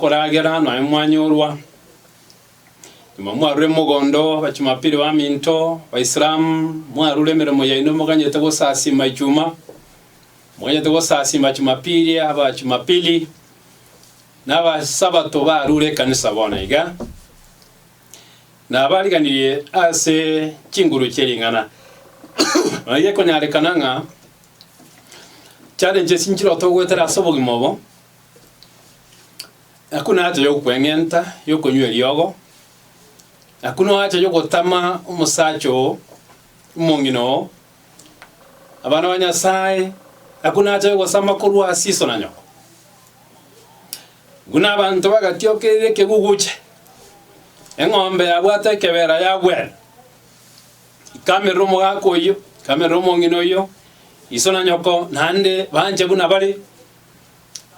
Koragera nonya mwanyorwa, nyuma mwarure mogondo, Bachumapili baminto, Baisilamu, mwarure emeremo yaino moganyete gosasima Ichuma, moganyete gosasima Chumapili, Abachumapili, na Abasabato barure ekanisa bono iga. Nabariganirie ase chinguru chie ring'ana. Nonya gekonyarekana ng'a challenges nchire togoetera ase obogima obo, Akwo nache y'okweng'enta, y'okonywa eriogo, akwo noache y'ogotama omosacha oo, omong'ina oo, abana ba Nyasae, akwo nache y'ogosama korwa ase iso na nyoko. Buna abanto bagatiokerera ekeguguche, eng'ombe yabwate ekebera yagwera, ikamerera omogaka oyio, ikamerera omong'ina oyio, iso na nyoko, naende banche buna bare.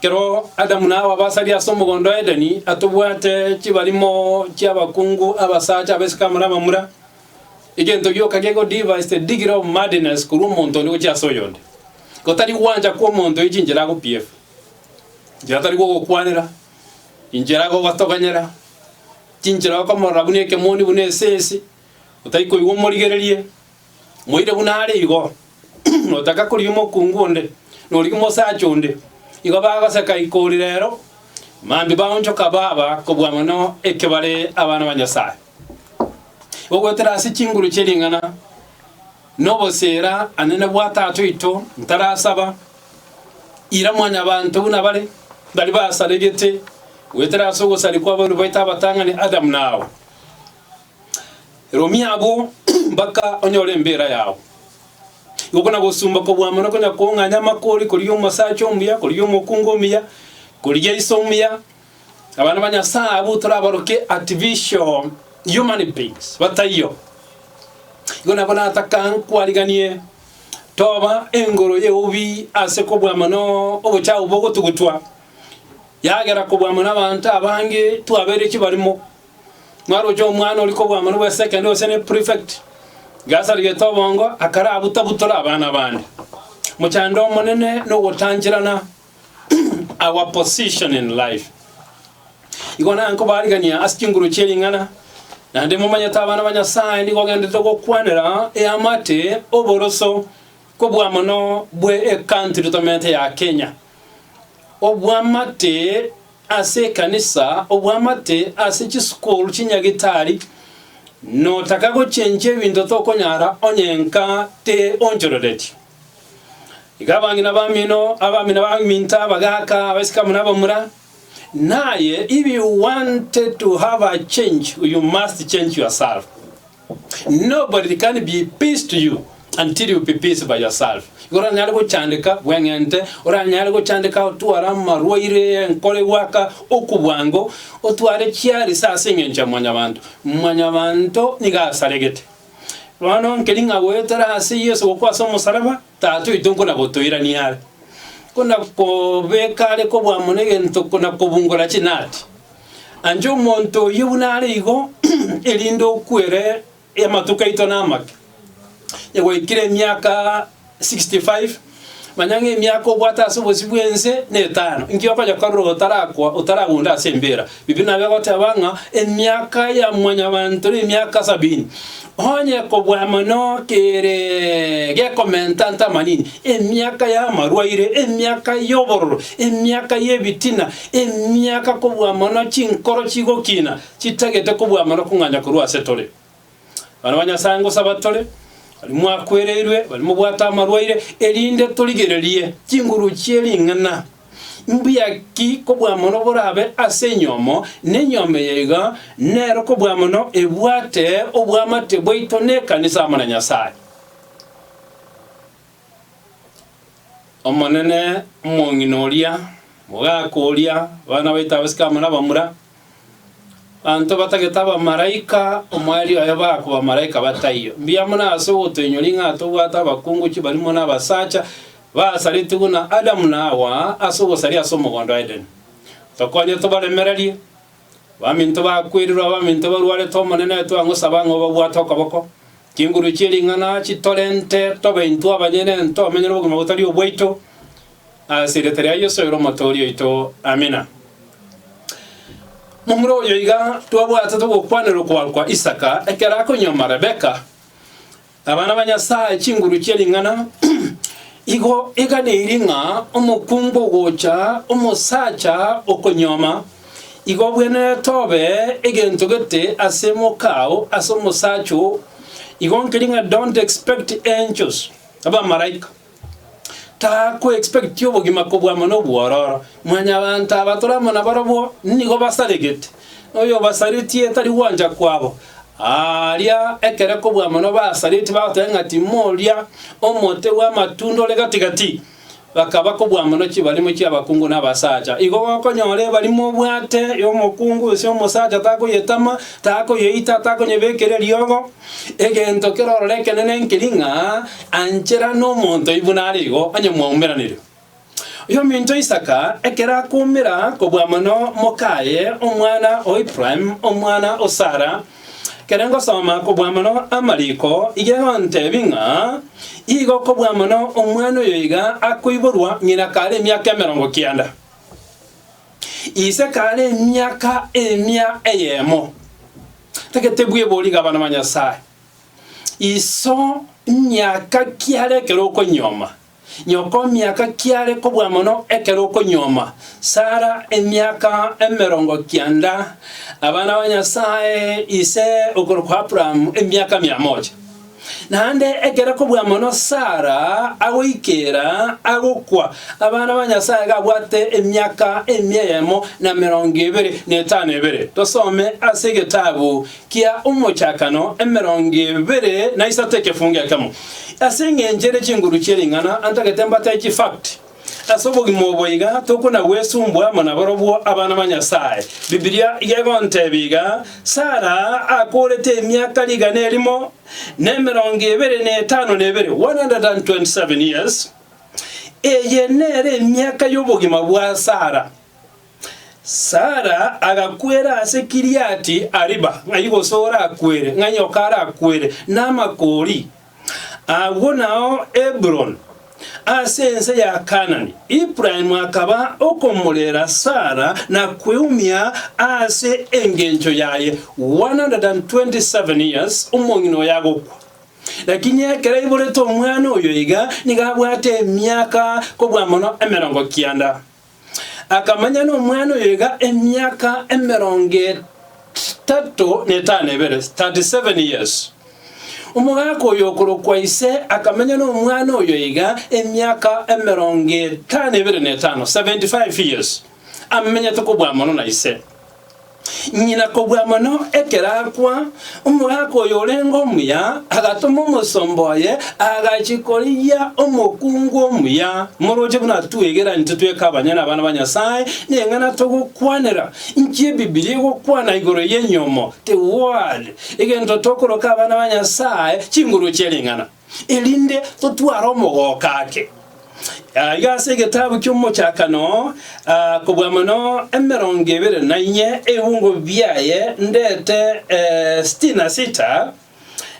Ekero Adamu na Hawa basaria ase omogondo o Edeni, atobwate chibarimo chi'abakungu, abasacha, abaiseke amo nabamura, egento gioka gego devise the degree of madness korwa omonto onde gochia ase oyonde. Gotari gwancha kw'omonto oyo chinchera agopief, inchera tari gogokwanera, inchera agogotogonyera, chinchera okomorora buna ekemoni buna esese, otari koigwa omorigererie. Moire buna are igo, notaka korigia omokungu onde, norigia omosacha onde. Igo bagoseka ikori rero, mambia baonchoka baba kobua mono eke bare abana ba Nyasae. Gogoetera ase chinguru chie ring'ana na oboseera anene bwa Tata oito ntarasaba, ira mwanyabanto buna bare, baria basaregete goetera ase ogosaria kw'abaibori baito abatang'ani Adamu na Hawa. Romia abwo mpaka onyore embeera yao. Igo kona gosumba kobua mono konya kong'anya amakori korigia omosacha omuya, korigia omokungu omuya, korigia iso omuya. Abana ba Nyasae abwo torabaroke artificial human beings, bataiyo. Igo nabo nataka nkwariganie toba engoro y'eubi ase kobua mono obochafu bogotugutwa, yagera kobua mono abanto abange twabeire chibarimo. Mwaroche omwana oria kobua mono bwe second gose ne prefect, gasarigete obongo akarabuta-butora abana bande. Mochando omonene nogotancherana our position in life. Igo nankobarigania ase chinguru chie ring'ana, naende momanyete abana ba Nyasae nigo ogenderete gokwanera eamate oboroso kobua mono bwe ecountry tomenyete ya Kenya. Obwamate Ase ekanisa, obwamate ase chisukuru, chinyagitari, notaka gochenchia ebinto tokonyara onye nka teonchorereti. Iga abang'ina bamino, abamina baminto, abagaka, abaiseke amo nabamura, naye if you wanted to have a change, you must change yourself. Nobody can be peace to you until you be peace by yourself. Igo oranyare gochandeka bweng'ente, oranyare gochandeka otware amarwaire, enkoro egwaka okobwango, otware chiarisa ase eng'encho ya mwanyabanto. Mwanyabanto nigo asaregete. Bono nkeri ng'a goetera ase Yeso gokwa ase omosalaba, Tata oito nkona gotoirania are, kona kobeka are kobua mono egento kona kobungora chinati. Ancha omonto oyio buna are igo, erinde okwere amatuko aito namake. Onye gwaikire emiaka 65, manya ng'a emiaka obwate ase obosio bw'ense netano. Inki okonya korora otarakwa otaragunda ase embera? Biblia nabo egoteba ng'a emiaka ya mwanyabanto nemiaka sabini. Onye kobua mono kere gekomenta ntamanini, emiaka y'amarwaire, emiaka y'obororo, emiaka y'ebitina, emiaka kobua mono chinkoro chigokina, chitagete kobua mono kong'anya korwa ase tore. Abana ba Nyasae ngosaba tore, baria mwakwereirwe, baria mobwate amarwaire, erinde torigererie chinguru chie ring'ana. Mbuya ki kobua mono borabe ase enyomo, na enyomo eye iga nero kobua mono ebwate obwamate bwaito nekanisa amo na Nyasae. Omonene, omong'ina oria, mogaka oria, abana baito abasike amo nabamura, abanto batagete abamaraika, omoerio oye bakoba abamaraika bataiyo. Mbuya mono ase ogotoinyoria ng'a tobwate abakungu chibarimo na abasacha basaretie buna Adamu na Hawa ase ogosaria ase omogondo o Edeni. Tokonye tobaremererie, abaminto bakwerirwe, abaminto barwarete Omonene twang'osaba ng'a obabwate okoboko. Chinguru chie ring'ana chitorente tobe intwe abanyene ntomenyere obogima botari obwaito, ase erieta ria Yeso ere Omotooria oito. Amina. Momura oyo iga twabwate togokwanera okoarokwa Isaka ekero akonyuoma Rebeka. Abana ba Nyasae chinguru chie ring'ana igo eganeiri ng'a omokungu ogocha omosacha okonyuoma igo obwenerete obe egento gete ase mokao ase omosacha oo igo nkeri ng'a don't expect angels abamaraika Tako expect obogima kobua mono obwororo. Mwanyabanto aba tore amo nabarobwo nigo basaregete, na oyobasaretie tari gwancha kwabo. Aaria ekere kobua mono basaretie bagoteba ng'a timoria omote bw'amatunda ore gati-gati, bakaba kobua mono chibarimo chi'abakungu na abasacha. Igo gokonyora ebarimo obwate y'omokungu gose omosacha takoyetama, takoyeita, takonyebekera eriogo. Egento kere ororo ekenene nkeri ng'a anchera nomonto oyio buna are igo, onye mwaumeranire. Oyominto Isaka ekero akoumera kobua mono mokaye, omwana o Ibrahimu, omwana o Sara, ekero ngosoma kobua mono amariko, iga egontebi ng'a igo kobua mono omwana oyo iga akoiborwa ng'ina kare emiaka 90, ise kare emiaka emia eyemo. Tagete bwebori gabana ba Nyasae. Iso miaka ki are ekero okonyuoma? Nyoko miaka ki are kobua mono ekero okonyuoma? Sara emiaka 90. Abana ba Nyasae ise okorokwa Abrahamu emiaka mia moja. Naende ekero kobua mono Sara agoikera agokwa, abana ba Nyasae gabwate emiaka emia eyemo na 25 ebere. Tosome ase egetabu kia Omochakano 23 ekefungo ekemo. Ase engencho ere chinguru chie ring'ana, antagete mbatae chifact. Ase obogima obo iga tokona gwesumbwa amo nabarobwo abana ba Nyasae. Bibilia iga egontebia iga, Sara akoorete emiaka rigana erimo, na 25 na ebere, 127 years, eye nere emiaka y'obogima bwa Sara. Sara agakwera ase Kiriati-Ariba, ng'ai gose orakwere, ng'ai oka arakwere, namakori. Agwo nao Heburoni, ase ense ya Kaanani. Ibrahimu akaba okomorera Sara na kweumia ase engencho yaye 127 years omong'ina oye agokwa. Lakini ekero aiborete omwana oyo iga nigo abwate emiaka kobua mono 90. Akamanya nomwana oyo iga emiaka 35 ebere, 37 years. Omogaka oyo okorokwa ise akamenya nomwana oyo iga emiaka 55, 75 years, amenyete kobua mono na ise. Ng'ina kobua mono ekero akwa, omogaka oyo orenge omuya agatoma omosomba oye agachia korigia omokungu omuya. Moroche buna twegera intwe tweka abanyene abana ba Nyasae, neng'ana togokwanera. Inki Ebibilia egokwana igoro y'enyomo? The Word. Egento tokoroka abana ba Nyasae chinguru chie ring'ana, erinde totware omogoko ake. Aiga ase egetabu ki'omochakano, kobua mono 24 ebibungo biaye ndete sitini na sita,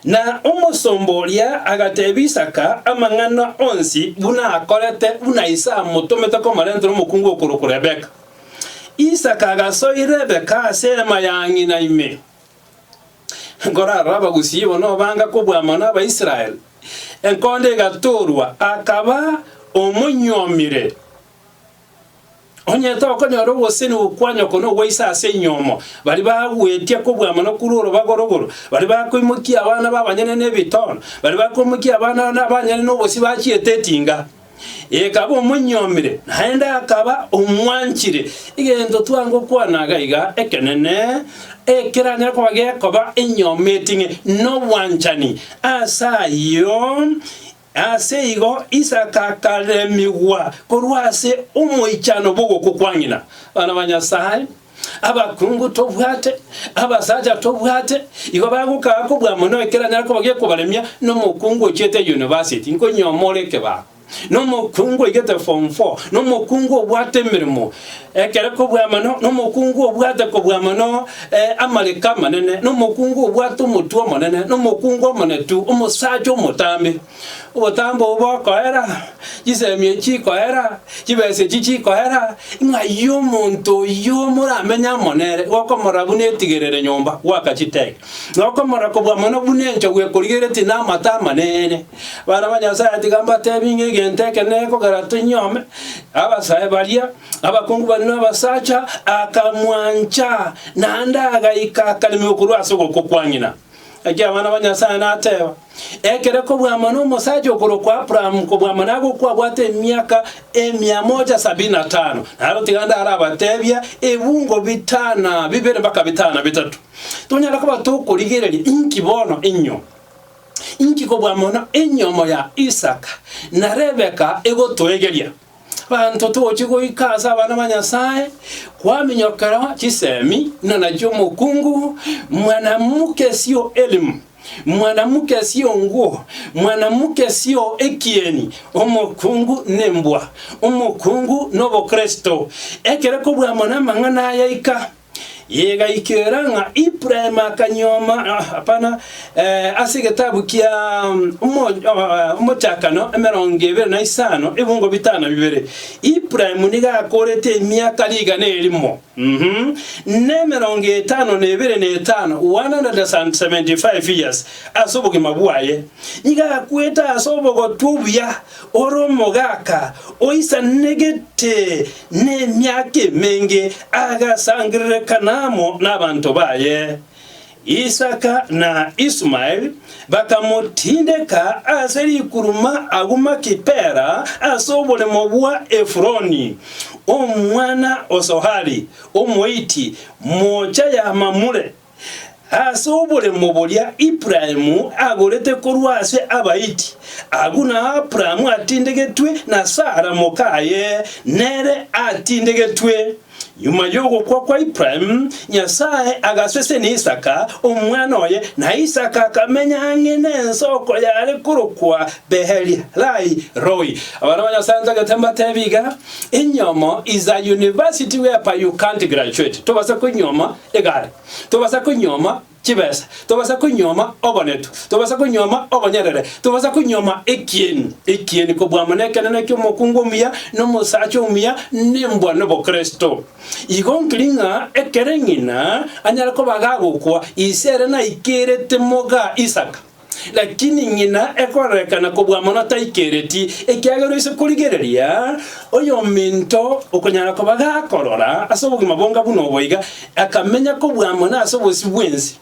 Na omosomba oria agatebia Isaka amang'ana onsi buna akorete, buna ise amotomete komorentera omokungu okorokwa Rebeka. Isaka agasoia Rebeka ase eema ya ng'ina ime. Nkorarora abagusii bono banga kobua mono Abaisraeli. Enkondo egatoorwa, akaba omonyuomire. Onye tokonyora ogosenigwa kwa nyoko na ogwa ise ase enyomo, baria bagwetia kobua mono korwa orobago rogoro, baria bakoimokia abana b'abanyene nebitono, baria bakoimokia abana abanyene nobosie bachiete etinga. Ekaba omonyomire, naende akaba omwanchire. Egento twangokwana iga iga ekenene, ekeranyare koba gekoba enyomo eting'e, nobwanchani. Ase ayio, Ase igo Isaka akaremigwa korwa ase omoichano bw'ogokwa kwa ng'ina. Abana ba Nyasae, abakungu tobwate, abasacha tobwate, igo bagokaa kobua mono ekeranyare koba gekobaremia nomokungu ochiete university, nkonyoma ore ekebago, nomokungu oigete form four, nomokungu obwate emeremo, ekere kobua mono, nomokungu obwate kobua mono amareko amanene, nomokungu obwate omotwe omonene, nomokungu omonetu, omosacha omotambe. Obotambe obo bokoera, chisemi echi chikoera, chibesa echi chikoera, ng'ai omonto oyio moramenye amo nere, gokomorora buna etigerere nyomba, goaka chitege, gokomorora kobua mono buna enchogu ekorigeretie na amato amanene. Abana ba Nyasae tiga mbatebi ng'a egento eke nekogera tonyome, abasae baria, abakungu baria na abasacha, akamwancha, naende agaika akaremigwa korwa ase ogokwa kwa ng'ina. Naki abana ba Nyasae nateba, Ekero kobwama nomosacha okorokwa Abrahamu kobwama nagokwa abwate emiaka emia moja sabini na tano, naro tiga ndarabatebia ebungo bitana bibere mpaka bitana bitato. Tonyare koba tokorigereria inki bono inyo? Inki kobua mono enyomo ya Isaka na Rebeka egotoegeria? Abanto tochi goika ase abana ba Nyasae, kwaminyokera chisemi na nachio omokungu, mwanamuke sio elimu, mwanamuke sio nguo, mwanamuke sio ekieni, omokungu nembwa, omokungu nobokristo. Ekero kobua mono amang'ana aya ika, Yegaikera ng'a Ibrahimu akanyuoma, hapana, ase egetabu kia Omochakano emerongo ebere na isano, ebungo bitano bibere, Ibrahimu nigo akorete emiaka rigana erimo, na emerongo etano na ebere na etano, 175 years, ase obogima bwaye. Nigo akwete ase obogotu obuya, ore omogaka oisanegete Nemiaka emenge agasangererekana amo nabanto baye. Isaka na Isumaeli bakamotindeka ase rikuruma agwo Makipela ase oboremo bwa Efuroni, omwana o Sohari, Omohiti, moocha ya Mamure. Ase oboremo boria Ibrahimu agorete korwa ase Abahiti, agwo nao Abrahamu atindegetwe na Sara mokaye nere atindegetwe. Nyuma y'ogokwa kwa Ibrahimu, Nyasae agasesenia Isaka, omwana oye, na Isaka akamenya ang'e nensoko yare korokwa Beeri-lahai-roi. Abana ba Nyasae ntagete mbatebi iga, Enyomo is a university whereby you can't graduate. Tobasa konyuoma egari, tobasa konyuoma chibesa, tobasa konyuoma obonetu, tobasa konyuoma obonyerere, tobasa konyuoma ekieni. Ekieni kobua mono ekenene ki'omokungu omuya, na omosacha omuya, nembwa nobokristo. Igo nkiri ng'a ekere ng'ina anyare koba gagokwa, ise ere naikerete moga Isaka. Lakini ng'ina ekororekana kobua mono taikereti, ekiagera oise korigereria oyominto okonyara koba gakorora ase obogima bonga buna obo iga, akamenya kobua mono ase obosio bw'ense.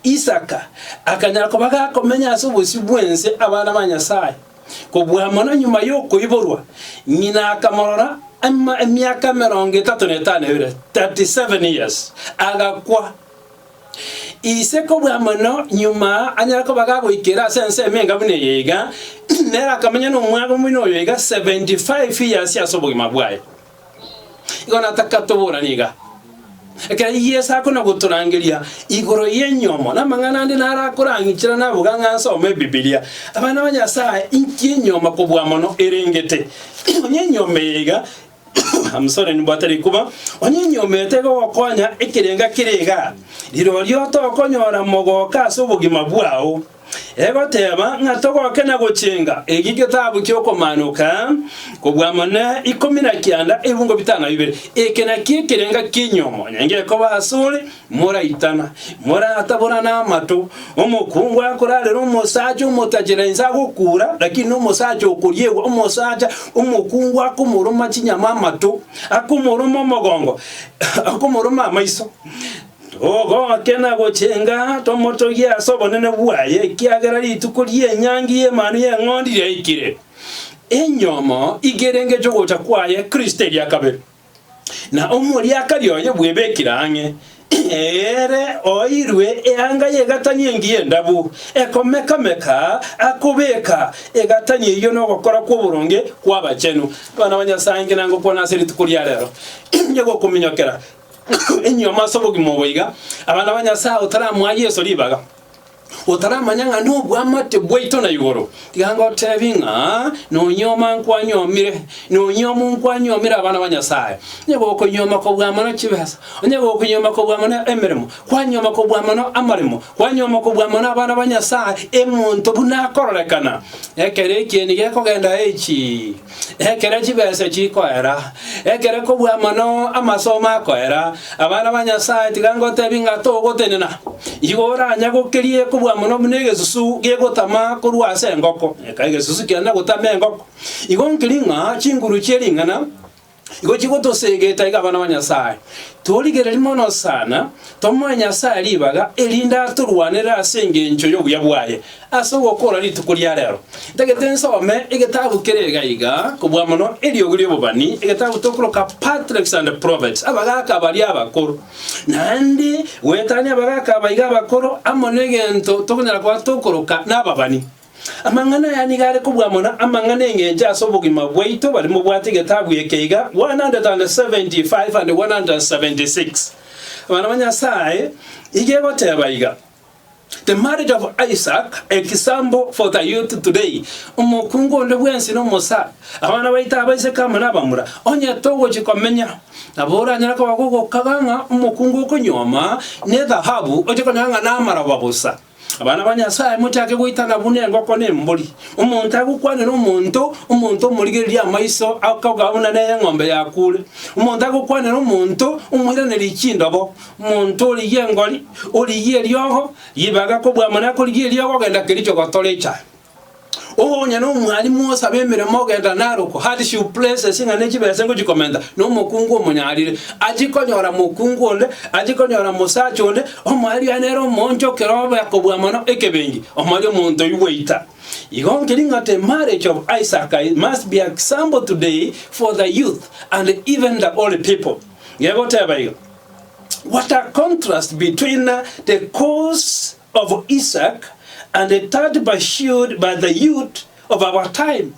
Isaka akanyara koba gakomenya ase obosio bw'ense abana ba Nyasae, kobua mono nyuma y'okoiborwa, ng'ina akamorora emiaka emerongo etato na etano ebere, 37 years, agakwa. Ise kobua mono nyuma anyare koba gagoikera ase ensemo enga buna eye iga, nere akamenya nomwaga omoino oyo iga 75 years ase obogima bwaye. Igo nataka toboranie iga, ekero Yeso akona gotorangeria igoro y'enyomo, namang'ana ande naro akorang'ichera naboga ng'a nsome Ebibilia. Abana ba Nyasaye, inki enyomo kobua mono erengete? Onye enyomo eye iga I'm sorry nimbwate rikuba, onye enyomete egogokonya ekerenga kere iga, rirorio tokonyora mogoka ase obogima bwao. Egoteba ng'a togoke na gochenga eki getabu ki'okomanoka kobua mone ikomi na kianda ebungo bitano na bibere. Eke nakio ekerenga ki'enyomo onye ngekoba asore, Moraitana, morataborane amato. Omokungu akorarera omosacha omotachera inse agokura, lakini nomosacha okoriegwa, omosacha omokungu akomoroma chinyama amato, akomoroma omogongo, akomoroma amaiso. Togoke na gochenga, tomotogie ase obonene bwaye, ekiagera rituko ri'enyangi y'Emanwa y'Eng'ondi riaikire. Enyomo igerenge ogocha kwaye Kristo eria kabere. Na omoriakari oye bwebekire ang'e, ere oeirwe eanga y'egatani engiya endabu, ekomeka-meka, akobeka egatani eyio nogokora kw'oboronge kw'abachenu. Abana ba Nyasae, inki nangokwana ase rituko ria rero? Inche gokominyokera enyiomo ase obogima obo iga, abana ba Nyasae, otaramoa Yeso ribaga. Otaramanya ng'a nobwamate bwaito na igoro, tiga ngotebi ng'a nonyoma nkwanyomire, nonyomu nkwanyomire abana ba Nyasae. Onye gokonyoma kobua mono chibesa, onye gokonyoma kobua mono emeremo, kwanyoma kobua mono amaremo, kwanyoma kobua mono abana ba Nyasae, emonto buna akororekana, ekero ekieni gekogenda echi, ekero chibesa chikoera, ekero kobua mono amasomo akoera, abana ba Nyasae tiga ngotebi ng'a togotenena. Igo oranyagokerie kobua mono buna egesusu gegotama korwa ase engoko, eka egesusu kiana gotama engoko. Igo nkeri ng'a chinguru chie ring'ana igo chigotosegeta iga abana ba Nyasae. Torigereria mono sana, tomoe Nyasae ribaga, erinde atorwanere ase engencho y'obuya bwaye ase ogokora rituko ria rero. Ntagete nsome egetabu kere iga iga kobua mono eriogi ri'obobani, egetabu tokoroka Patriarchs and Prophets, abagaka baria abakoro. Naende goetania abagaka aba iga abakoro amo negento tokonyara koba tokoroka nababani. Amang'ana aya nigo are kobua mono amang'ana engencho ase obogima bwaito baria mobwate egetabu eke iga 175 and 176. Abana ba Nyasae iga egoteba iga, The marriage of Isaac, example for the youth today. Omokungu onde bwensi na omosacha, abana baito abaiseke amo nabamura, onye togochia komenya, nabo oranyare koba gogokaga ng'a omokungu okonyuoma nethahabu oche konyora ng'a namaroba bosa. Abana ba Nyasae mochake goitana buna engoko na embori. Omonto agokwanera omonto, omonto omorigereria amaiso akoga buna neye eng'ombe yakure. Omonto agokwanera omonto, omoiranerie chindobo. Omonto origie engori, origie eriogo, ribaga kobua amo nakorigia eriogo ogenda Kericho gotora echae. Onye nomwalimu osaba emeremo ogenda Narok, hardship places ng'a ne chibesa ngochikomenta, nomokungu omonyarire, achie konyora mokungu onde, achie konyora mosacha onde, omoerio aye nere omoonchokera obe kobua mono ekebengi, omoerio omonto oyio bweita. Igo nkeri ng'a the marriage of Isaac must be example today for the youth and even the old people. Gegoteba iga, What a contrast between the course of Isaac and the that pursued by the youth of our time.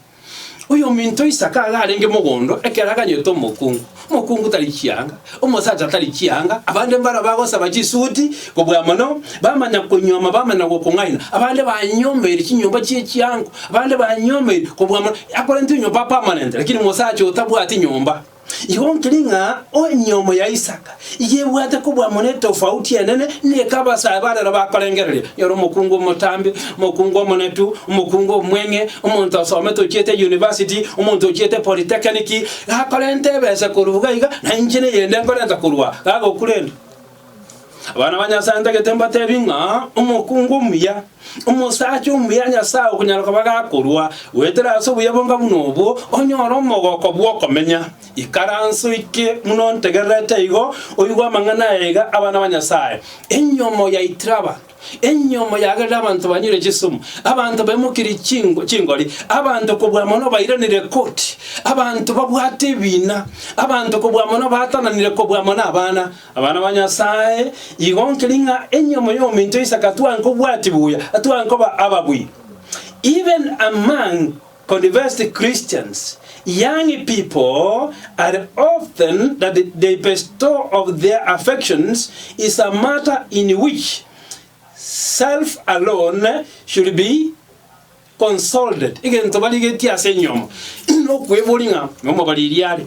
Oyominto Isaka iga arenge mogondo ekero aganyete omokungu. Omokungu tari chianga, omosacha tari chianga, abande mbaro bagosaba chisuti kobua mono, bamanya konyuoma bamanya gokong'aina, abande banyomeire chinyomba chie chiango, abande banyomeire kobua mono, akorente enyomba permanent, lakini omosacha otabwati nyomba. Igo nkeri ng'a enyomo ya Isaka iga ebwate kobua mono etofauti enene neka abasae ba rero bakorengereria. Nyora omokungu omotambe, omokungu omonetu, omokungu omweng'e, omonto osomete ochiete university, omonto ochiete polytechnic, gakorenta ebesa korwa iga iga, na inche neyende nkorenta korwa aa, gagokurenda. Abana ba Nyasae ntagete mbatebi ng'a omokungu omuya, omosacha omuya Nyasae okonyara koba gakorua goetera ase obuya bonga buna obwo, onyore omogoko bw'okomenya. Ikaransa oike buna ontegererete igo, oigwe amang'ana aya iga, abana ba Nyasae, enyomo yaitire abanto. Enyomo yagerire abanto banyure chisumu, abanto baimokirie chingori, abanto kobua mono bairanire koti, abanto babwate ebiina, abanto kobua mono baatananire kobua mono abana. Abana ba Nyasae, igo nkeri ng'a enyomo y'ominto Isaka twankobwati buya, twankoba ababui. Even among conversed Christians, young people are often that they bestow of their affections is a matter in which self alone should be consulted. Egento barigetie ase enyomo nokweboria ng'a nomobariri are,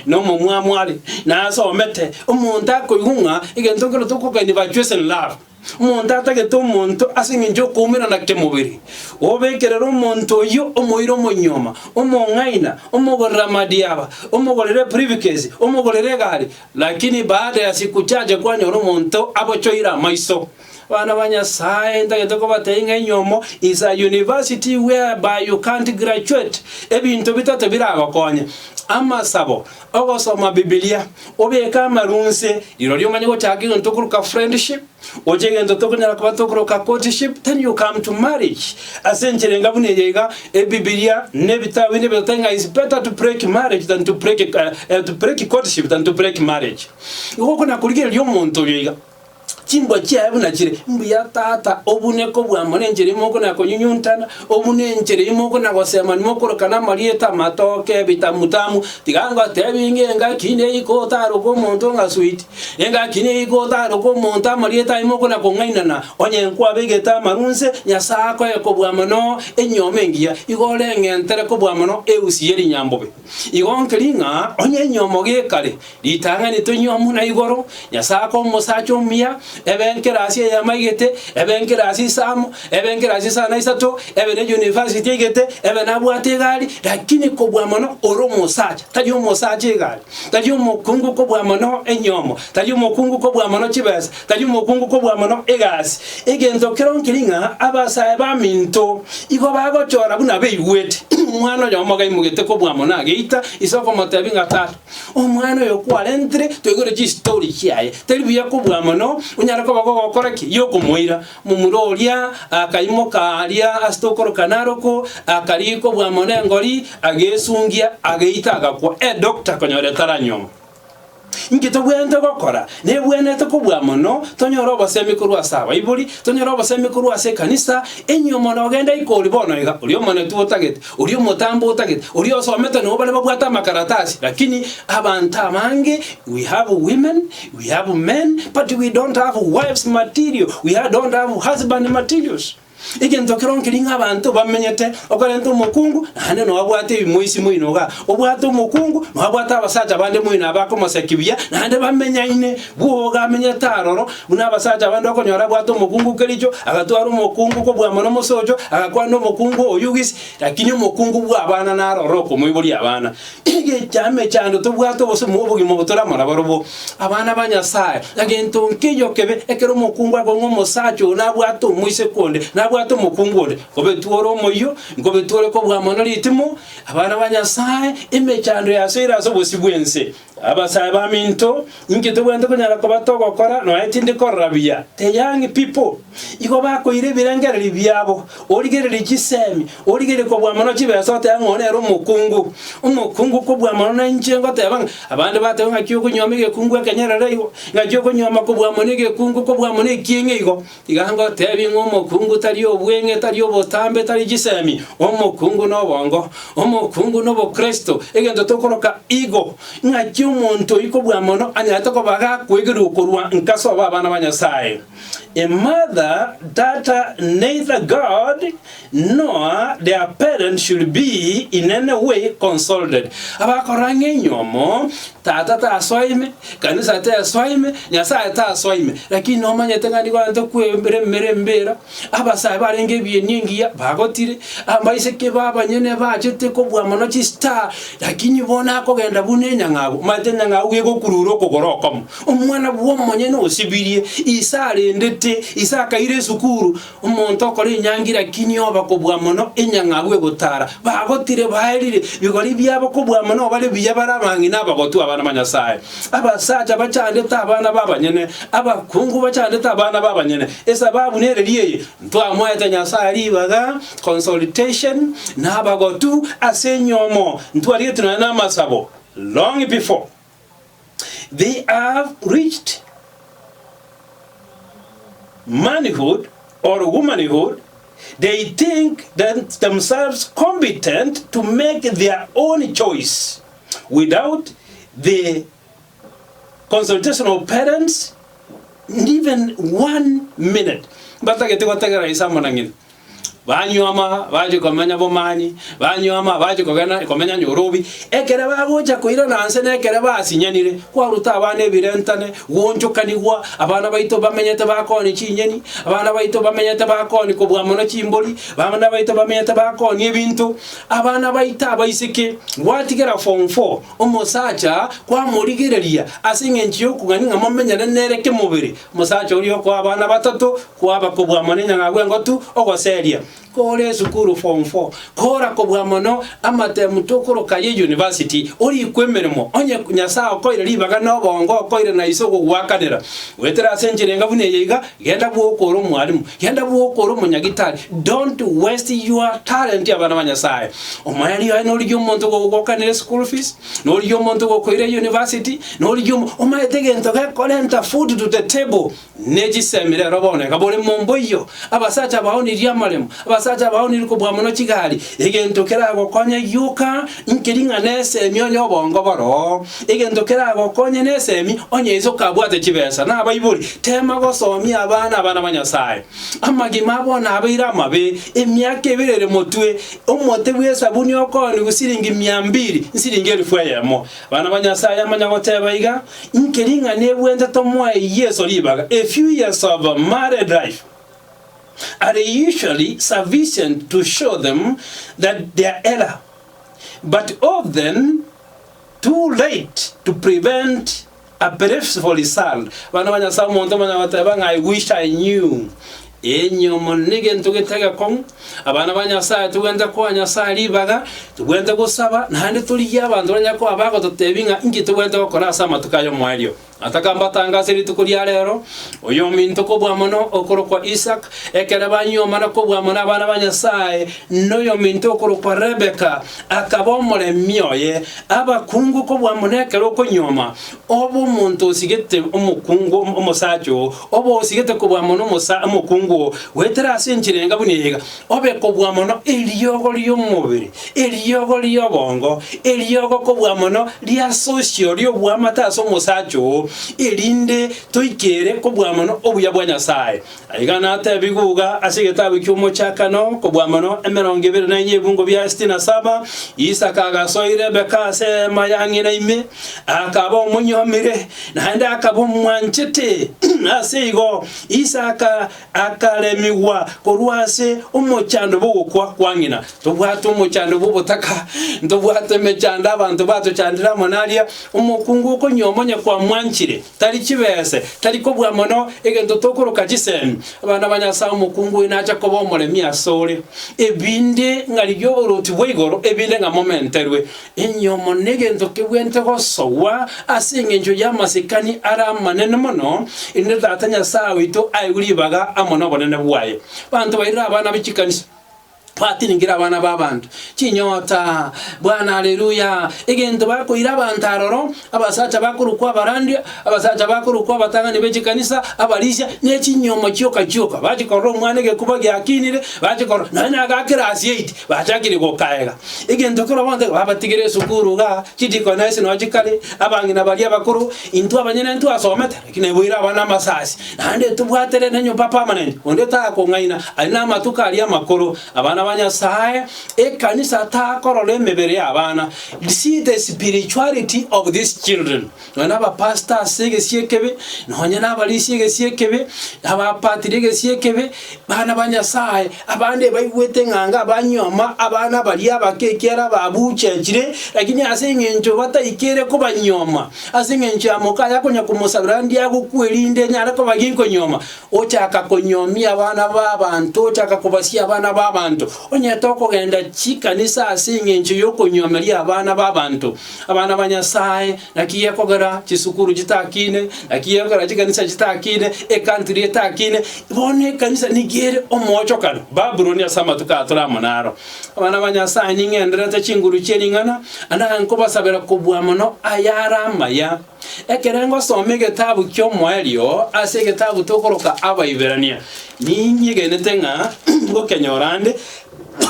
nomomwamu are, nasomete, omonto akoigwa ng'a egento nkero tokogania virtuous in love. Omonto atagete omonto ase engencho y'okoumerana kemobere, obekerere omonto oyio omoira omonyoma, omong'aina, omogorere amadiaba, omogorere ebriefcase, omogorere egari, lakini baada ya siku chache kwanyora omonto abochoire amaiso. Abana ba Nyasae, ntagete kobatebia ng'a enyomo is a university whereby you can't graduate. Ebinto bitato biragokonye, amasabo, Ogosoma Bibilia, obeke amaru nse, rirorio omanye gochaka egento tokoroka friendship, oche egento tokonyara koba tokoroka courtship, then you come to marriage. Ase enchera enga buna eye iga, Ebibilia na ebitabu binde bigoteba ng'a it's better to break marriage than to break to break courtship than to break marriage. Igo okona korigereria omonto oyo iga. Chimbwa chiaye buna chire, mbuya tata, obune kobua mono enchera ime okona konyunyuntana, obune enchera ime okona gosemania mokorokana amarieta amatoke, ebitamutamu, tiga ngotebi ng'a engaki neike otaroke omonto ng'a sweet, engaki neike otaroke omonto amarieta aye mokona kong'ainana, onye nkwabegete amaru nse, Nyasae akoe kobua mono enyiomo engiya, igo oreng'entere kobua mono eusi ye rinyambobe. Igo nkeri ng'a onye enyomo gekare, ritang'ani tonywe amo na igoro, Nyasae akoe omosacha omuya, ebe nkerasi eyemo aigete, ebe nkerasi isamo, ebe nkerasi isano na isato, ebe ne university aigete, ebe nabwate egari, lakini kobua mono ore omosacha, tari omosacha egari, tari omokungu kobua mono enyomo, tari omokungu kobua mono chibesa, tari omokungu kobua mono egasi. Egento kero nkeri ng'a abasae baminto igo bagochora buna beigwete. Omwana oyomo gaimogete kobua mono ageita ise okomotebia ng'a tata, omwana oyo kwarentire toigure chistori chiaye, teri buya kobua mono onyare koba gogokora ki? Yokomoira. Momura oria akaimoka aria ase tokoroka Naroko, akarigia kobua mono engori, agesungia, ageita agakwa. Edoctor konyora etaranyoma. Inki tobwenerete gokora? Nebwenerete kobua mono tonyore obosemi korwa ase abaibori, tonyore obosemi korwa ase ekanisa, enyiomo nogenda ikori bono iga, oria omonetwe otagete, oria omotambe otagete, oria osomete nabo bare babwate amakaratasi, lakini abanto abange we have women, we have men, but we don't have wives material, we don't have husband materials. Egento kero nkeri ng'a abanto bamenyete, okorenta omokungu, naende nobwate ebimoisi moino igaa, obwate omokungu, nobwate abasacha bande moino aba akomosekia buya, naende bamenyaine, bwoga amenyete aroro, buna abasacha bande okonyora abwate omokungu kericho, agatwara omokungu kobua mono mosocho, agakwana omokungu oyio gisi, lakini omokungu bwa abana naroro okomoiboria abana. Egecha emechando tobwate obosemo obogima obo tore amo nabarobwo, abana ba Nyasae, na gento nkeiyo kebe ekero omokungu akong'a omosacha oo nabwate omoiseke onde, nabwate omokungu onde, nkobetwore omoyio, nkobetwore kobua mono ritimo, abana ba Nyasae, emechando yasoire ase obosio bw'ense. Abasae baminto, inki tobwenerete konyara koba togokora nonya tindi korora buya? The young people igo bakoira ebirengererio biabo, origererie chisemi, origererie kobua mono chibesa otebe ng'a oyo nere omokungu. Omokungu kobua mono na inche ngoteba ng'a abande bateba ng'aki okonyuoma egekungu ekenyerere igo, ng'aki okonyuoma kobua mono egekungu kobua mono ekieng'e igo. Tiga ngotebie ng'a omokungu tari obweng'e, tari obotambe, tari chisemi, omokungu nobongo, omokungu nobokristo, egento tokoroka igo. Ng'aki omonto oyio kobua mono anyarete koba gakwegerigwa korwa nka sobo abana ba Nyasae? A mother that neither God nor their parents should be in any way consulted. Abakorora ng'a enyomo, tata tasoa ime, kanisa tesoa ime, Nyasae tasoa ime. Lakini nomanyete ng'a nigo abanto kweremera embera, abasae barenge ebieni engiya bagotire, abaiseke b'abanyene bachete kobua mono chistar, lakini bono akogenda buna enyang'au, omanyete enyang'au gegokurura okogoro okomo. Omwana bw'omonyene osibirie, ise arendete, ise akaira esukuru, Omonto okora enyangi lakini oba kobua mono enyang'au egotara, bagotire baerire, bigori biabo kobua mono bare buya bare abang'ina abagotu abana ba Nyasae. Abasacha bachandete abana b'abanyene, abakungu bachandete abana b'abanyene. Esababu nereri eye, ntwamoete Nyasae ribaga, consultation, na abagotu ase enyomo, ntwarigetwe nonya namasabo long before they have reached manhood or womanhood, they think that themselves competent to make their own choice without the consultation of parents even one minute. Mbatagete gotegera ise amo na ng'ina. Banyuoma bachia komenya bomanyi, banyuoma bachia kogena komenya nyorobi. Ekere bagocha koirana nse na ekere basinyanire, kwaruta abana ebirentane, gwonchokanigwa, abana baito bamenyete bakoonia chinyeni, abana baito bamenyete bakoonia kobua mono chimbori, abana baito bamenyete bakoonia ebinto, abana baito abaiseke, gwatigera form four, omosacha kwamorigereria ase eng'encho y'okogania ng'a momenyane nere kemobere, omosacha oria okoa abana batato, Kwaba kobua mono enyang'au engotu ogoseria. Kore esukuru form four, kora kobua mono amatemu tokoroka ye university, orikwe emeremo, onye Nyasae okoire ribaga na obongo okoire na ise ogogoakanera. Goetera ase enchera enga buna eye iga, genda bwoka ore omwalimu, genda bwoka ore omonyagitari, don't waste your talent abana ba Nyasae. Omoerio oye norigie omonto ogogoakanera eschool fees, norigie omonto ogokoira university, norigie omo omaete egento gekorenta food to the table. Ne chisemi rero bono iga bore momboiyo, abasacha baonirie amaremo, abasacha baonirie kobua mono chigari, egento keragokonye gioka nkeri ng'a nesemi onye obongo boroo, egento keragokonye nesemi onye ise okabwate chibesa. Na abaibori, tema gosomia abana abana ba Nyasae. Amagima a bono abeire amabe, emiaka ebere ere motwe, omote bw'esabuni okoonigwa siringi mia mbiri, nsiringi elifu eyemo. Abana ba Nyasae amanya goteba iga, Inki ring'ana ebwente tomoe Yeso ribaga? A few years of married life are usually sufficient to show them that their error, but often too late to prevent a painful result. Abana ba Nyasae omonto omanya goteba ng'a I wish I knew. Enyomo negento gete gekong'u. Abana ba Nyasae togwente koa Nyasae ribaga, togwente gosaba, naende torigie abanto banyare koba bagototebia ng'a inki togwente gokora ase amatuko aya omoerio. Nataka mbatange ase rituko ria rero, oyominto kobua mono okorokwa Isaka, ekero banyuomana kobua mono abana ba Nyasae, na oyominto okorokwa Rebeka akaba omoremi oye. Abakungu kobua mono ekero okonyuoma, obe omonto osigete omokungu omosacha oo, Obe osigete kobua mono omosa omokungu oo, goetera ase enchera enga buna eye iga, obe kobua mono eriogo ri'omobere, eriogo ri'obongo, eriogo kobua mono ria social ri'oboamate ase omosacha oo, erinde toikere kobua mono obuya bwa Nyasae. Aiga natebigwe iga ase egetabu ki'Omochakano, kobua mono emerongo ebere na enye ebungo bia sitini na saba, Isaka agasoa Rebeka ase eema ya ng'ina ime, akaba omonyomire, Naende akaba omwanchete. Ase igo Isaka akaremigwa korwa ase omochando bw'ogokwa kwa ng'ina. Tobwate omochando bw'obotaka, ntobwate emechando abanto batochandire amo naria. Omokungu okonyuoma onye kwamwanchire, tari chibese, tari kobua mono egento tokoroka chisemi. Abana ba Nyasae omokungu oyo nacha koba omoremi asore, ebinde ng'a rigia oboruoti bwa igoro, ebinde ng'a momenterwe. Enyomo negento kebwente gosogwa ase engencho y'amasikani are amanene mono, erinde Tata Nyasae oito aegwe ribaga amo nobonene bwaye. Abanto bairire abana be chikanisa, batiningire abana b'abanto chinyota, Bwana Haleluya! Egento bakoira abanto aroro, abasacha bakorokwa abarandia, abasacha bakorokwa abatang'ani be chikanisa, abarisia, ne chinyomo chioka chioka. Bachikorora omwana egekuba giakinire, bachikorora nonya nagakera ase eight, Bachakire gokaega egento kero bonsi babatigire esukuru igaa, chidikonesi noo chikare, abang'ina baria abakoro, intwe abanyene ntwasomete, lakini naiboire abana amasasi, naende tobwatere nenyomba permanent, onde takong'aina, aria namatuko aria amakoro. Abana ba Nyasae, ekanisa takorora emebere y'abana, see the spirituality of these children. Nonya nabapastor ase egesio ekebe, nonya nabarisia egesio ekebe, abapatiri egesio ekebe, bana ba Nyasae, abande baigwete ng'a anga abanyuoma abana baria abake ekiagera babuchechire, lakini ase eng'encho bataikere kobanyuoma, ase eng'encho ya mokaye akonya komosabera ndi agokwa erinde nyare koba ginkonyuoma, ochaka konyuomia abana b'abanto, ochaka kobasia abana b'abanto. Onye tokogenda chikanisa ase eng'encho y'okonyuomeria abana b'abanto, Abana ba Nyasae, naki gekogera chisukuru chitakine, naki gekogera chikanisa chitakine, ecountry etakine, bono ekanisa nigo ere omoochokano, Babuloni ase amatuko aya tore amo naro. Abana ba Nyasae ning'endererete chinguru chie ring'ana, naende nkobasabera kobua mono ayare amaya. Ekere ngosoma egetabu ki'omoerio ase egetabu tokoroka Abaiberania, ninyegenete ng'a ngokenyora ande,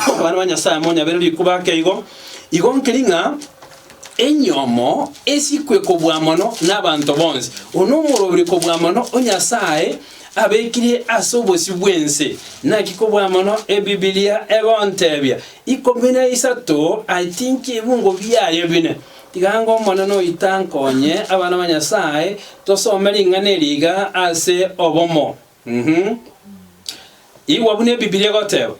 abana ba Nyasae monyabere rikuba ake igo, Igo nkeri ng'a enyomo esikwe kobua mono nabanto bonsi. Oyo nomoroberi kobua mono o Nyasae abekire ase obosio bw'ense. Naki kobua mono Ebibilia egontebia, ikomi na isato I think ebungo biaye bine. Tiga ango Omonene oito ankonye abana ba Nyasae tosome ring'ana eri iga ase obomo. Uhum. Igwa buna Ebibilia egoteba.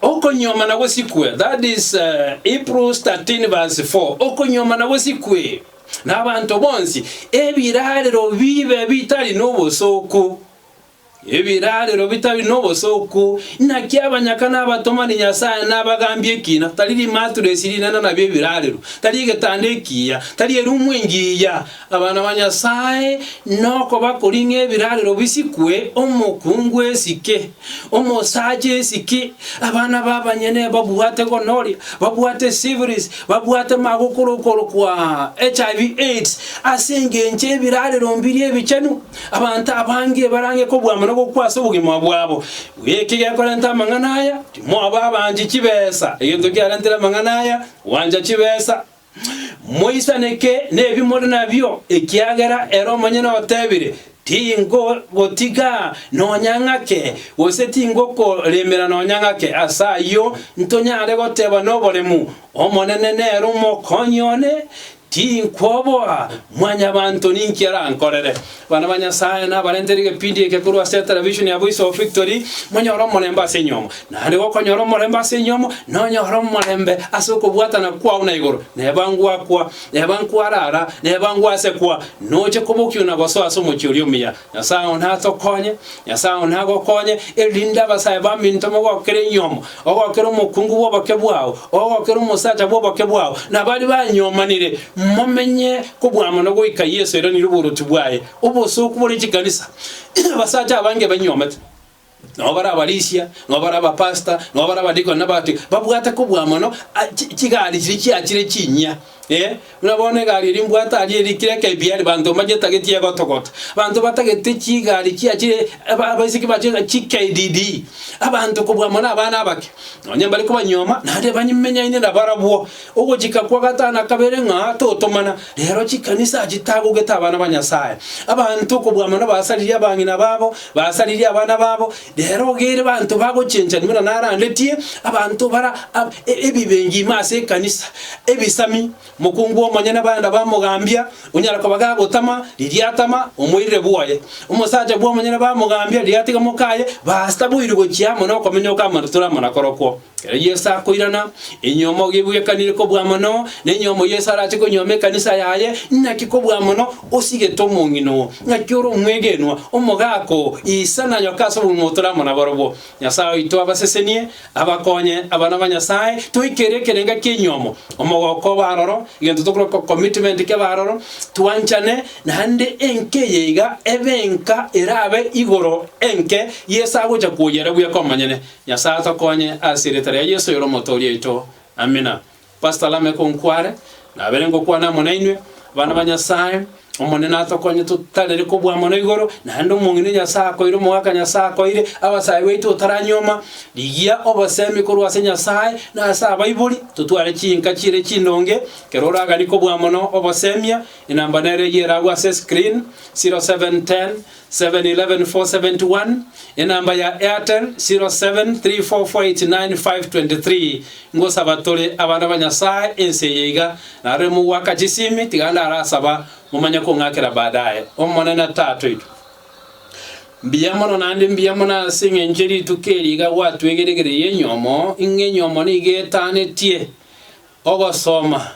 Okonyuomana gosikwe, that is Hebrews 13 verse 4, okonyuomana gosikwe nabanto bonsi, ebirarero bibe bitari nobosooku. Ebirarero bitari nobosooku, naki abanyaka na abatomani Nyasae nabagambie ekina, tari rimaturesi rinene nabio ebirarero, tari egetanda ekiya, tari erumu engiya. Abana ba Nyasae nokoba koria ng'a ebirarero bisikwe, omokungu esike, omosacha esike, abana b'abanyene babwate gonoria, babwate syphilis, babwate magokoro okorokwa HIV AIDS, ase engencho ebirarero mbiria ebichenu. Abanto abange barange kobua mono gokwa ase obogima bwabo. Eki gekorenta amang'ana aya, timoba abanchi chibesa. Egento kiarentire amang'ana aya, gwancha chibesa. Moisaneke nebi more nabio, ekiagera ere omonyene otebire, Tingogotiga nonya ng'ake, gose tingokoremera nonya ng'ake. Ase ayio ntonyare goteba noboremu, Omonene nere omokonyi one, Tinkwoboa Mwanyabanto ninki arankorere. Abana ba Nyasae nabarentere egepindi eke korwa ase etelevisheni ya Voice of Victory, monyore omorembe ase enyomo. Naende gokonyora omorembe ase enyomo, nonyore omorembe ase okobwatana kwao na igoro. Neba ngwakwa, neba nkwarara, neba ngwasekwa, noche kobokiwa na gosoa ase omochie oria omuya. Nyasae one atokonye, Nyasae one agokonye, erinde abasae baminto mogokere enyomo, ogokere omokungu bw'oboke bwao, ogokere omosacha bw'oboke bwao, na baria banyomanire, momenye kobua mono goika Yeso airanire oboruoti bwaye. Obosooku bore chikanisa, abasacha abange banyomete. Nabo bare abarisia, nabo bare abapastor, nabo bare abadikoni na abati, babwate kobua mono chigari chiria chiachire chinyia, eh. Buna bono egari eria mbwate aria erikire KBR banto mbayetageti egotogota. Abanto batagete chigari chiachire abaiseke bachire chi KDD. Abanto kobua mono abana abake, nonye mbare kobanyuoma naende banyemenyaine nabarabwo. Ogochika kwa gatano na kabere ng'a totomana. Rero chikanisa chitagogete abana ba Nyasae. Abanto kobua mono basaririe abang'ina babo, basaririe abana babo, rero ogere banto bagochenchani buna narandetie, abanto bara ebibengi ime ase ekanisa, ebisami, mokungu omonyene baenda bamogambia, onyara koba gagotama, riria atama, omoirire bwoye. Omosacha bw'omonyene bamogambia, riria atiga mokaye, basta boirwe gochia amo nokomenyoka amo tore amo nakorokwo. Ekero Yeso akoirana, enyomo gebwekanire kobua mono, na enyomo Yeso arache konyuoma ekanisa yaye, naki kobua mono osigete omong'ina oo, ng'aki ore omwegenwa, omogaka oo, isa na nyoka ase obogima otore amo nabarobwo. Nyasae oito abasesenie, abakonye abana ba Nyasae, toikere ekerenga ki'enyomo, omogoko obe aroro, egento tokoroka commitment kebe aroro, twanchane, naende enka eye iga ebe enka erabe igoro enke Yeso agocha koyera buya komonyene. Nyasae atokonye ase erieta ria Yeso oyore Omotooria oito. Amina. Pastor Lameck Onkware, nabere ngokwana amo nainwe, abana ba Nyasae, Omonene atokonye totarere kobua mono igoro, naende omong'ina Nyasae akoire, omogaka Nyasae akoire, abasae baito otaranyuoma, rigia obosemi korwa ase Nyasae na ase abaibori, totware chinka chire chindonge, ekero oraganie kobua mono obosemia, enamba nere eyio eragwe ase escreen, 0710 711471, Enamba ya Airtel 0734489523 Ngosaba tore abana ba Nyasae ense eye iga, narore mogwaka chisimi, tiga ndarasaba momanye kong'akera baadaye. Omonene Tata oito, mbuya mono naende mbuya mono ase eng'encho rituko eri iga gwatwegeregereirie enyomo, ing'a enyomo nigo etanetie ogosoma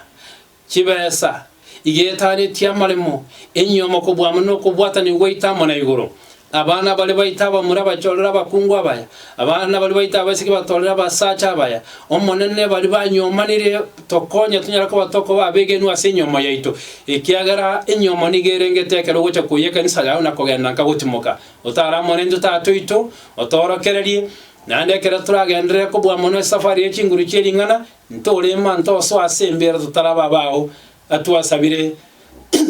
Chibesa, igetanetie amaremo, enyomo kobua amo nokobwatanigwa gwaito amo na igoro. Abana baria baito abamura bachorere abakungu abaya, abana baria baito abaiseke batorere abasacha abaya. Omonene baria banyomanire tokonye tonyare koba tokoba abegenwa ase enyomo yaito, ekiagera enyomo nigo erengete ekero ogocha koyia ekanisa yao na kogenda nka gotimoka. Otare amo naintwe Tata oito, otoorokererie, naende ekero toragenderere kobua mono esafari ye chinguru chie ring'ana, Ntorema ntosoa ase embeera totaraba abao, atwasabire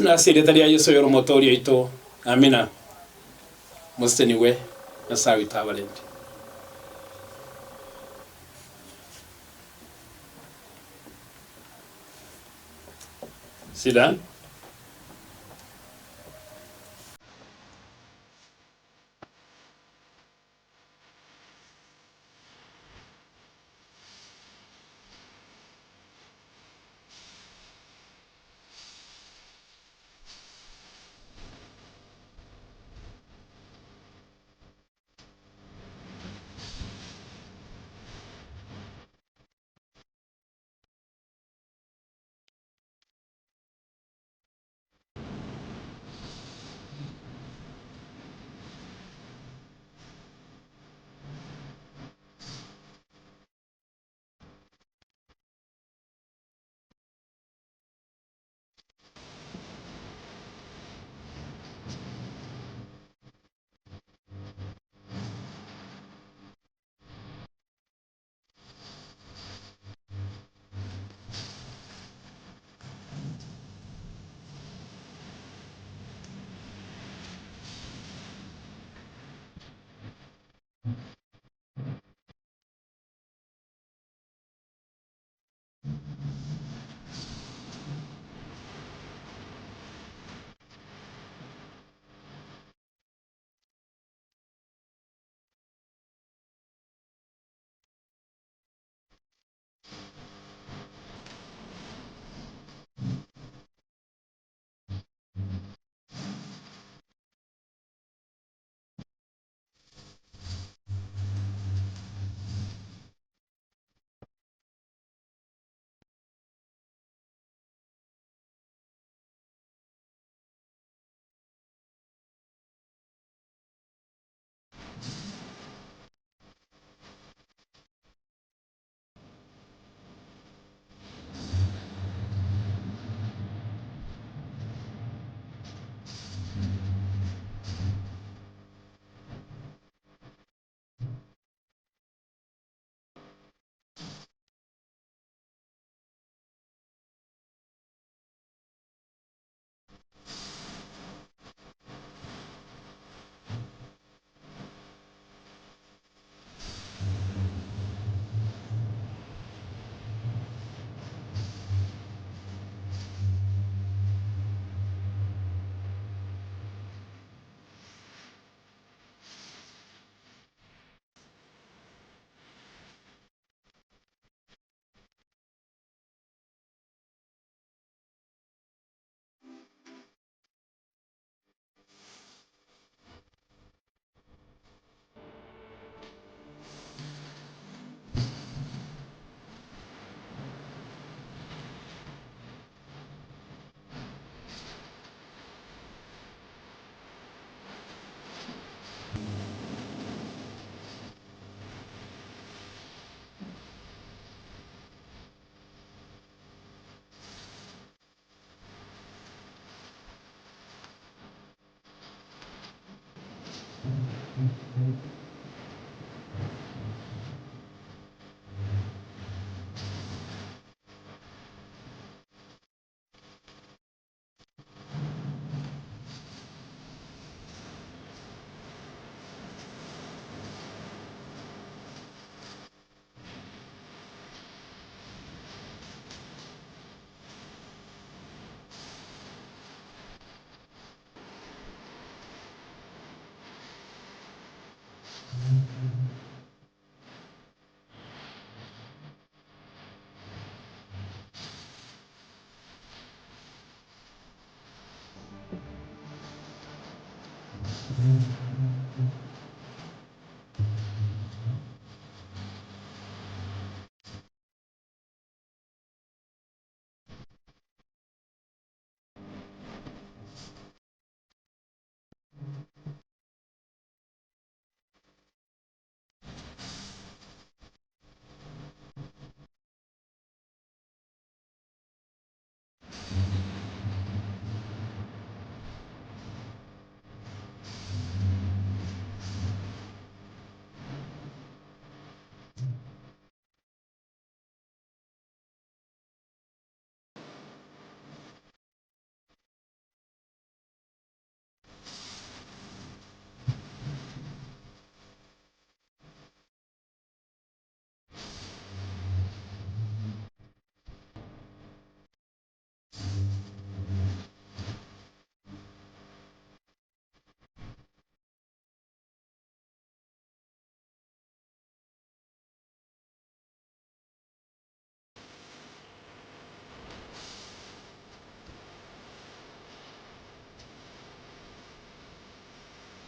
ase erieta ria Yeso oyore Omotooria oito. Amina. Mosesenigwe, Nyasae oito abarende. Sit down.